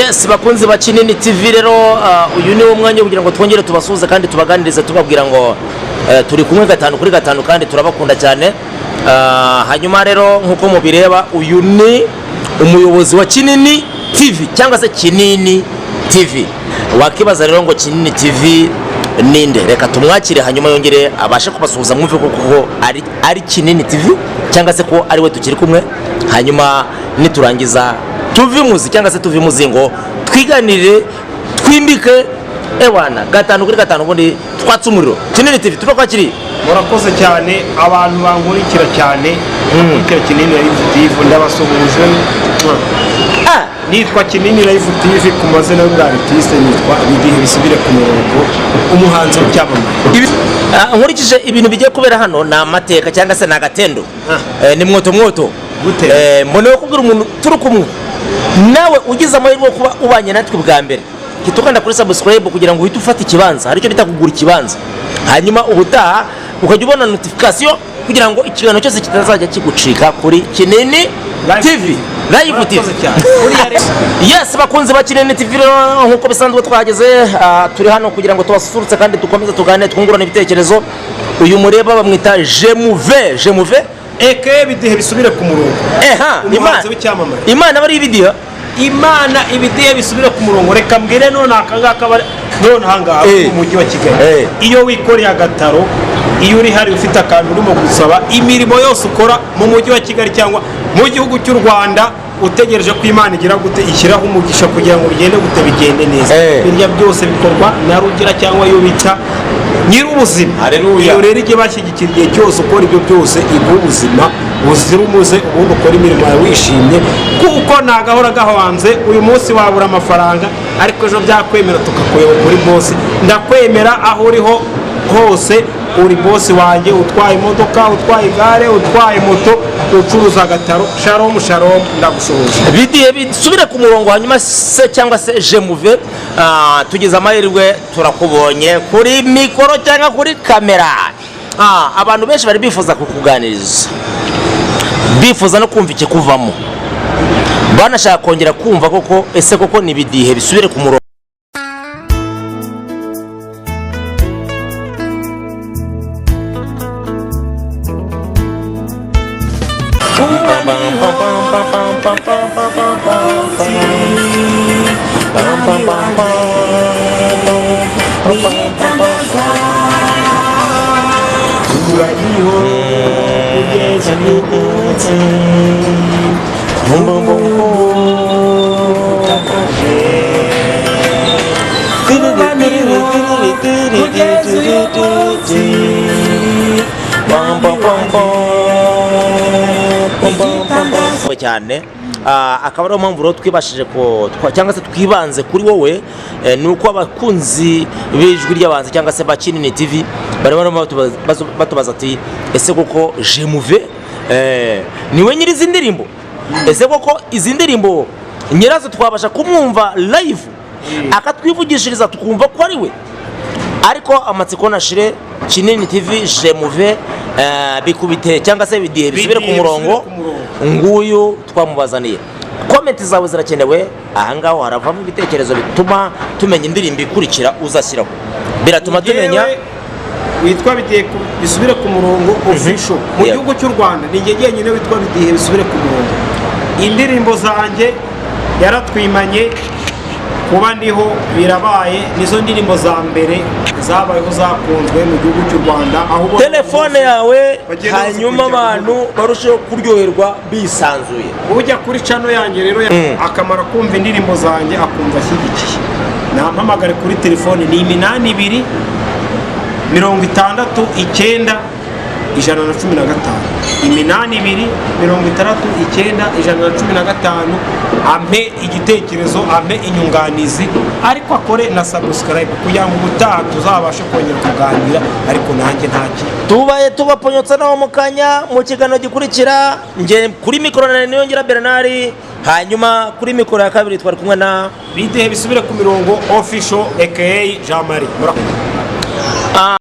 Yes, bakunzi ba Kinini TV rero, uyu ni wo mwanya kugira ngo twongere tubasuhuze kandi tubaganirize, tubabwira ngo turi kumwe gatanu kuri gatanu kandi turabakunda cyane. Hanyuma rero nk'uko mubireba, uyu ni umuyobozi wa Kinini TV cyangwa se Kinini TV. Wakibaza rero ngo Kinini TV ninde? Reka tumwakire hanyuma yongere abashe kubasuhuza, mwumve ko koko ari Kinini TV cyangwa se ko ari we tukiri kumwe. Hanyuma niturangiza tuve imuzi cyangwa se tuve imuzingo, twiganirire, twimbike, ewana gatanu kuri gatanu, ubundi twatse umuriro. Kinini TV turakwakiriye. Murakoze cyane abantu bankurikira cyane, bakurikira Kinini Live TV, ndabasuhuje. Nitwa Kinini Live TV ku mazina y'ubwartiste, nitwa Bidihe Bisubire ku Murongo, umuhanzi w'icyamamare. Nkurikije ibintu bigiye kubera hano, ni amateka cyangwa se ni agatendo. Ni mwoto mwoto. Gute? Mboneyeho kubwira umuntu turi kumwe nawe ugize amahirwe yo kuba ubanye natwe bwa mbere, hita ukanda kuri subscribe kugira ngo uhite ufata ikibanza. Hari icyo bita kugura ikibanza, hanyuma ubutaha ukajya ubona notification kugira ngo ikiganiro cyose kitazajya kigucika kuri Kinini Live TV. TV. Live TV. Murakoze cyane. Buriya rero- Yes, bakunzi ba Kinini TV rero, nk'uko bisanzwe twahageze, turi hano kugira ngo tubasusurutse kandi dukomeze tuganire, twungurane ibitekerezo. Uyu mureba bamwita Jemuve Jemuve. Eke Bidihe Bisubire ku Murongo, Eha. umuhanzi w'icyamamare. Imana bari ibidiha. Imana Ibidihe Bisubire ku Murongo. Reka mbwire none akangaka bari none ahangaha mu mujyi wa Kigali, iyo wikoreye agataro, iyo uri hari ufite akantu urimo gusaba, imirimo yose ukora mu mujyi wa Kigali cyangwa mu gihugu cy'u Rwanda, utegereje ko Imana igira gute, ishyiraho umugisha kugira ngo bigende gute, bigende neza. Birya byose bikorwa na Rugira cyangwa iyo bita Nyir'ubuzima. Haleluya. Iyo rero ijye bashyigikira igihe cyose ukora ibyo byose, iguha ubuzima buzira umuze, ubundi ukora imirimo yawe wishimye, kuko ntagahora gahanze. Uyu munsi wabura amafaranga, ariko ejo byakwemera tukakuyoba kuri bosi. Ndakwemera aho uriho hose, uri bosi wanjye, utwaye imodoka, utwaye igare, utwaye moto, ucuruza agataro. Shalom shalom, ndagushoboje. Bidihe Bisubire ku Murongo hanyuma se cyangwa se Jemuve, tugize amahirwe turakubonye kuri mikoro cyangwa kuri kamera. Abantu benshi bari bifuza kukuganiriza, bifuza no kumva ikikuvamo, banashaka kongera kumva koko ese koko ni Bidihe Bisubire ku Murongo. Turariho kugeza n'umunsi. Kugeza uyu munsi. Cyane. Akaba ariyo mpamvu rero twibashije ko cyangwa se twibanze kuri wowe, ni uko abakunzi b'Ijwi ry'Abanzi cyangwa se ba Kinini TV bari barimo batubaza ati: "Ese koko Jemuve niwe nyiri izi ndirimbo? Ese koko izi ndirimbo nyirazo twabasha kumwumva live akatwivugishiriza tukumva ko ari we?" Ariko amatsiko nashire. Kinini TV, Jemuve, bikubite cyangwa se Bidihe Bisubire ku Bidihe Murongo. Bisubire ku Murongo. Nguyu twamubazaniye. Comment zawe zirakenewe ahangaho, haravamo ibitekerezo bituma tumenya indirimbo ikurikira uzashyiraho, biratuma tumenya. Yewe, witwa Bidihe Bisubire ku Murongo Official mu gihugu cy'u Rwanda, ni njye jyenyine witwa Bidihe Bisubire ku Murongo. Indirimbo zanjye Yaratwimanye, Kuba Ndiho, Birabaye, nizo ndirimbo za mbere zabayeho zakunzwe mu gihugu cy'u Rwanda, aho ubona Telefone yawe, bagenda hanyuma bazikurikirana. Abantu barusheho kuryoherwa bisanzuye. Ujya kuri channel yanjye rero akamara kumva indirimbo zanjye akumva ashyigikiye, nampamagare kuri telefone, ni 8269115, 8269115. Ampe igitekerezo, ampe inyunganizi, ariko akore na subscribe kugira ngo ubutaha tuzabashe kongera kuganira, ariko nanjye nta kintu. Tubaye tubaponyotsa naho mu kanya mu kiganiro gikurikira. Nge kuri mikoro na Niyongira Bernard, hanyuma kuri mikoro ya kabiri twari kumwe na Bidehe Bisubire ku Mirongo Official aka Jean Marie. Murakoze.